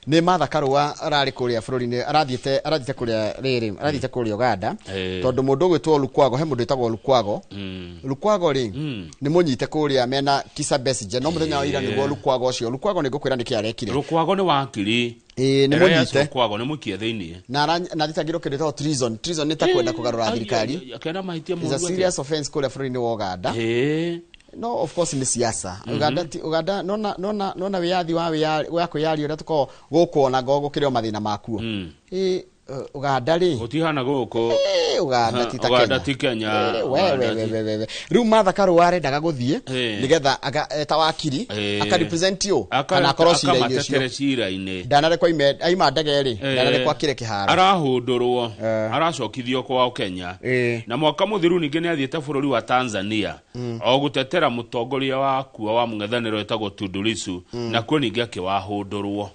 Nĩ Martha Karũa ararĩ kũrĩa bũrũri-inĩ, arathiĩte kũrĩa rĩrĩ, arathiĩte kũrĩa Uganda. Tondũ mũndũ ũgwĩtwo Lukwago, he mũndũ wĩtagwo Lukwago. Lukwago rĩ, nĩ mũnyite kũrĩa mena Kizza Besigye, no mũthenya wa ira nĩguo Lukwago ũcio, Lukwago nĩ ngũkwĩra nĩkĩ arekire. Rũkwago nĩ wakiri. Ĩĩ, nĩ Elias mũnyite. Lukwago nĩ mũikie thĩinĩ. Na arathitangĩrwo kĩndũ gĩtagwo treason. Treason nĩ ta kwenda kũgarũra thirikari. Akena mahĩtia Is a moru atĩa? serious offense kũrĩa bũrũri-inĩ wa Uganda. No of course nĩ siasa. Uganda ti Uganda, nona wĩyathi wa kwĩyaria ũrĩa tũkoragwo gũkũ, ona ngo gũkĩrĩ o mathĩna makuo. Ĩ Uganda rĩ, Gũtihana gũkũ. Uganda ti ta Uganda Kenya. ti Kenya. We Uganda we we we we rĩu Martha Karũa arendaga gũthiĩ nĩgetha eta wakiri, aka represent you kana akorwo cira-inĩ ũcio. Akamatetere cira-inĩ. Ndanarekwo aima ndege rĩ, ndanarekwo akĩre kĩharo. Arahũndũrwo, aracokithio kwao Kenya. Na mwaka mũthiru ningĩ nĩ athiĩte bũrũri wa Tanzania o gũtetera mũtongoria wakuo wa mũng'ethanĩro wĩtagwo Tundu Lissu, nakuo ningĩ akĩwahũndũrwo.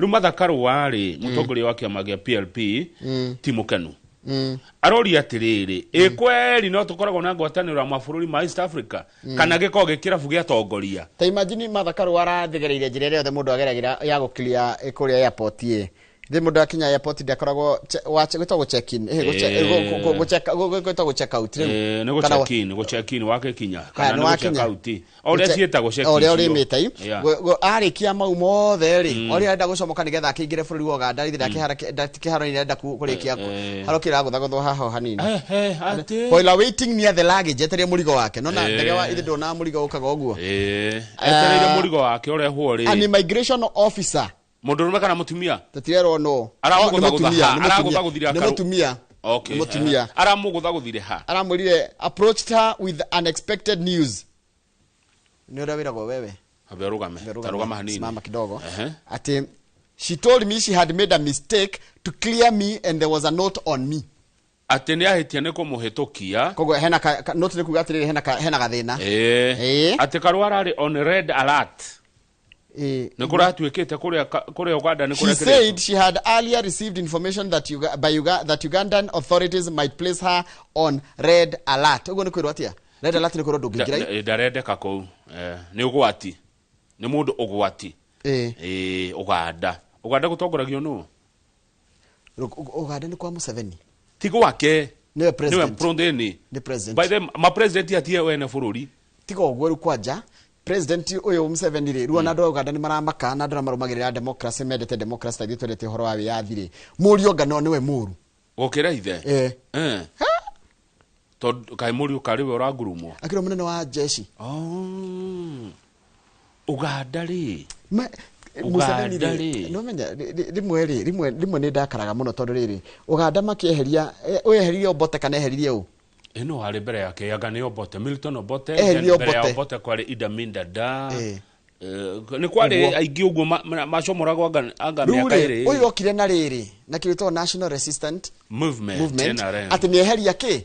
Rĩu Martha Karũa rĩ, mũtongoria wa kĩama kĩa PLP, ti mũkenu. Aroria atĩrĩrĩ, ĩ kweri no tũkoragwo na ngwatanĩro ya mabũrũri ma East Africa kana gĩkoragwo gĩ kĩrabu gĩa atongoria? Ta imagine Martha Karũa arathegereire njĩra ĩrĩa yothe mũndũ ageragĩra ya gũkiria kũrĩa airport. Ĩ thĩ mũndũ akinya airport ndakoragwo gwĩtagwo check in, gwĩtagwo check out rĩu. Nĩ Kana gũ check in, gũ check in wakĩkinya Haya, kana nĩ nĩ wakinya. gũ check out, o ũrĩa ciĩtagwo check O ũrĩa icio. ũrĩmĩte i. Arĩkia mau mothe rĩ, o rĩrĩa arenda gũcomoka nĩgetha akĩingĩre bũrũri wa Uganda rĩ, kĩharo-inĩ arenda kũrĩkia harokĩra gũthagũthwo haha o hanini. Atĩ While waiting near the luggage, etereire mũrigo wake, nona ndege wa ithe ndona mũrigo ũkaga ũguo. Etereire mũrigo wake ũrehwo An rĩ. immigration officer. Mũndũrũme kana mũtumia? Tũtirerwo no. Aramũgũthagũtha Nĩ mũtumia, ha? nĩ mũtumia. Aragũthagũthire Nĩ mũtumia. Nĩ mũtumia. Aramũgũthagũthire ha? Aramwĩrire, approached her with unexpected news. Nĩ ũrĩa wĩragwo wewe. Ambe ũrũgame. Rũgame, Tarũgama hanini. Simama kidogo. Ati she told me she had made a mistake to clear me and there was a note on me. Atĩ nĩ ahĩtia nĩ kũmũhĩtũkia. Koguo hena ka note, nĩ kuga atĩrĩrĩ, hena gathĩna. Atĩ Karũa ararĩ on red alert. Nĩ kũratuĩkĩte kũrĩa kũrĩa Uganda nĩ She kũrekĩrĩtwo. said she had earlier received information that Ugandan authorities might place her on red alert. Ũguo nĩ kwĩrwo atĩa? Red alert nĩ kwĩrwo ndũngĩingĩra. Ndarendeka kũu. Nĩ ũgwati, nĩ mũndũ ũgwati. Uganda, Uganda gũtongoragio nũ? Uganda nĩ kwa Museveni. Ti gwake. Nĩwe president. Nĩwe president. Nĩ president. By the ma president atie wene bũrũri. Tiga ũguo, rĩu kwanja president ũyũ Museveni rĩ, rĩu ona andũ a Uganda nĩ maramaka, na andũ arĩa marũmagĩrĩra democracy, mendete democracy ta ithuĩ twendete ũhoro wa wĩyathi rĩ, mũriũ anga no nĩwe mũru. Gũkĩra ithe. Tondũ kaĩ mũriũ karĩ we ũrangurumwo? Akĩrwo mũnene wa jeshi. Oh. Uganda rĩ, Museveni Uganda rĩ, rĩ. Nĩũmenya, rĩmwe rĩ, rĩmwe nĩ ndakaraga mũno tondũ rĩrĩ, Uganda makĩeheria, ũyũ eheririe Obote kana eheririe ũ? Ĩno harĩ mbere yake anga nĩ Obote, Milton Obote. Eheririe Then mbere ya Obote. Obote kwarĩ Idi Amin Dada. Nĩ kwarĩ Ũguo. aingĩ ũguo macomoragwo anga Rĩu mĩaka rĩ, ĩrĩ. ũyũ okire na rĩrĩ na kĩrĩtwo National Resistant Movement, Movement, NRM. atĩ nĩ eheria kĩ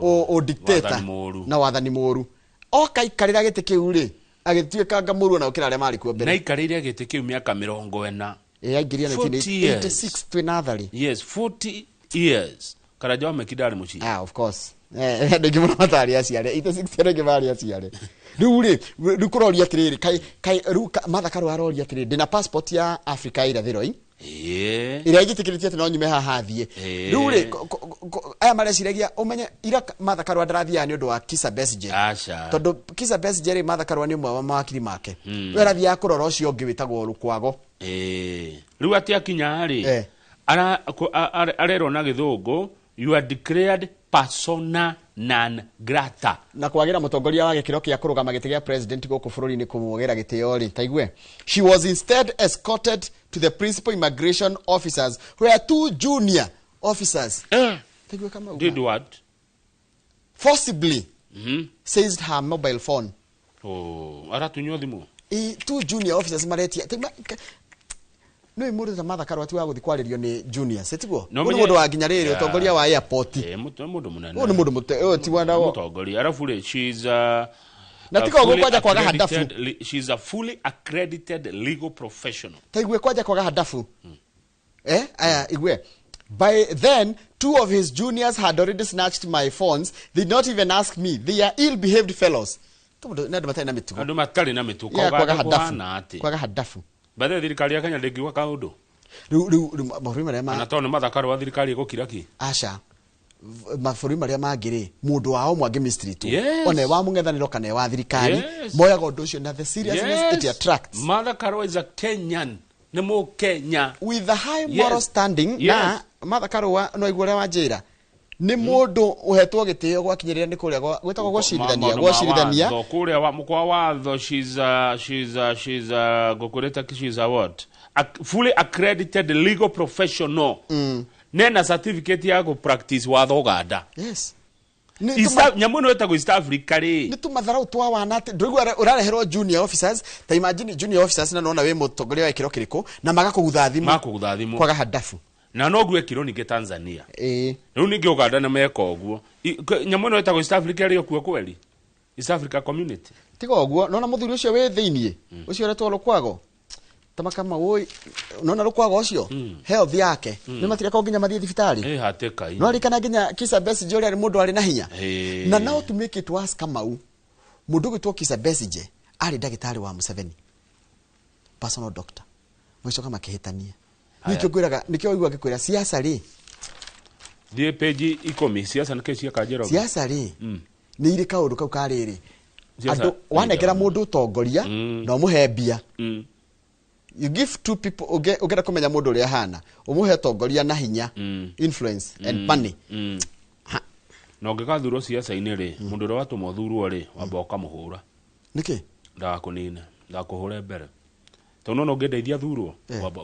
ũ dictator wathani mũru. Na wathani mũru. Oka ikarĩra gĩtĩ kĩu rĩ, agĩtuĩka nga mũru ona gũkĩra arĩa marĩ kuo Na mbere. aikarĩire gĩtĩ kĩu mĩaka 40. Aingĩria 40 years. 1986 twĩ natharĩ. Yes, 40 years. Karanja wa Meki ndarĩ mũciĩ. Ah, of course. Andũ aingĩ mũno matarĩ aciare 86, andũ aingĩ marĩ aciare. Rĩu rĩ, rĩu kũroria atĩrĩrĩ, kaĩ rĩu Martha Karua aroria atĩrĩrĩ, ndĩna passport ya Africa ya irathĩro ĩ ĩrĩa ĩnjĩtĩkĩrĩtie atĩ no nyume haha thiĩ. Rĩu rĩ, aya mareciragia, ũmenye ira Martha Karua ndarathiaga nĩ ũndũ wa Kizza Besigye. Aca. Tondũ Kizza Besigye rĩ, Martha Karua nĩ ũmwe wa mawakiri make. We arathiaga kũrora ũcio ũngĩ wĩtagwo Lukwago. Rĩu atĩ akinya rĩ, arerwo na Gĩthũngũ, "You are declared persona non grata." Na kwagĩra mũtongoria wa gĩkĩro kĩa kũrũgama gĩtĩ gĩa president gũkũ bũrũri-inĩ kũmwogera gĩtĩo rĩ, taigue, she was instead escorted to the principal immigration officers where two junior officers, taigue kama Did what? Forcibly seized her mobile phone. Oh, aratunywo thimũ. Two junior officers maretia nĩ mũndũ ta Martha Karua ti wa gũthiĩ kwarĩrio nĩ juniors, ĩtiguo? No Ũyũ nĩ mũndũ wa nginya rĩrĩ ũtongoria wa airport. Mũndũ mũnene. Ũyũ nĩ mũndũ mũte ũyũ ti wa Mũtongoria arabu rĩ, she's a Na a tiga ũguo fully kwanja kwaga handabu. She's a fully accredited legal professional. Ta igue kwanja kwaga handabu, aya igue, by then two of his juniors had already snatched my phones. They did not even ask me. They are ill behaved fellows. Tondũ nĩ andũ matarĩ na mĩtugo. Andũ matarĩ na mĩtugo. Ya, kwaga Uganda handabu. kũhana atĩ Kwaga handabu. Bathe thirikari ya Kenya ndĩngiuga kaũndũ. Rĩu mabũrũri marĩa ma Na tondũ nĩ Martha Karua, thirikari ĩgũkira ki. Aca, mabũrũri marĩa mangĩ rĩ, mũndũ wao mwangĩ mistreatwo, ona e wa mũng'ethanĩro kana e wa thirikari, moyaga ũndũ ũcio na the seriousness it attracts. Martha Karua is a Kenyan, nĩ Mũkenya. With a high moral standing. Na Martha Karua, no igua ũrĩa wanjĩra, nĩ mũndũ ũhetwo gĩtĩo gwakinyĩrĩra nĩ kũrĩa gwĩtagwo gũcirithania. Maũndũ ma Gũcirithania. watho, kũrĩa mũkwa watho, she's a ngũkwĩrĩte, she's a what, a fully accredited legal professional, nena certificate ya gũ practice watho Uganda. Yes. Nyamũ ĩno ĩtagwo East Africa rĩ. Nĩ tũmatharau twa wana atĩ ndũigua ũrareherwo junior officers, ta imagine junior officers, na nona wĩ mũtongoria wa gĩkĩro kĩrĩkũ na magakũgutha thimũ. Makũgutha thimũ. Kwaga hadafu. Na noguo ekirwo ningĩ Tanzania. Ĩĩ. Rĩu ningĩ Uganda nĩ meka ũguo. Nyamũ ĩno ĩtagwo East Africa ĩrĩ o kuo kweri, East Africa Community. Tiga ũguo, nona mũthuri ũcio wĩ thĩiniĩ ũcio ũretwo Lukwago, tamakama woi, nona Lukwago ũcio, health yake nĩ matireka nginya mathiĩ thibitarĩ. Ĩ hatĩka. No arikana nginya Kizza Besigye ũrĩa arĩ mũndũ arĩ na hinya. Na now to make it worse, Kamau, mũndũ ũgwĩtwo Kizza Besigye arĩ ndagĩtarĩ wa Museveni, personal doctor, magĩcoka makĩhĩtania. Haya. Nĩkĩo ngwĩraga, nĩkĩo waigua ngĩkwĩra siasa rĩ. Thiĩ page 10, siasa nĩkĩ cieka Njoroge? Siasa rĩ, nĩ irĩ kaũndũ kau karĩrĩ. Siasa Andũ nĩ wanengera njega. mũndũ ũtongoria na ũmũhe mbia, you give two people, ũngĩenda kũmenya mũndũ ũrĩa ahana, ũmũhe ũtongoria na hinya, influence and money. Ha. Na ũngĩgathurwo siasa-inĩ rĩ, mũndũ ũrĩa watũma ũthurwo rĩ, wamba ũkamũhũra. Nĩkĩ? Ndagakũnine, ndagakũhũre mbere, tondũ nona ũngĩndeithia thurwo. Eh. Wamba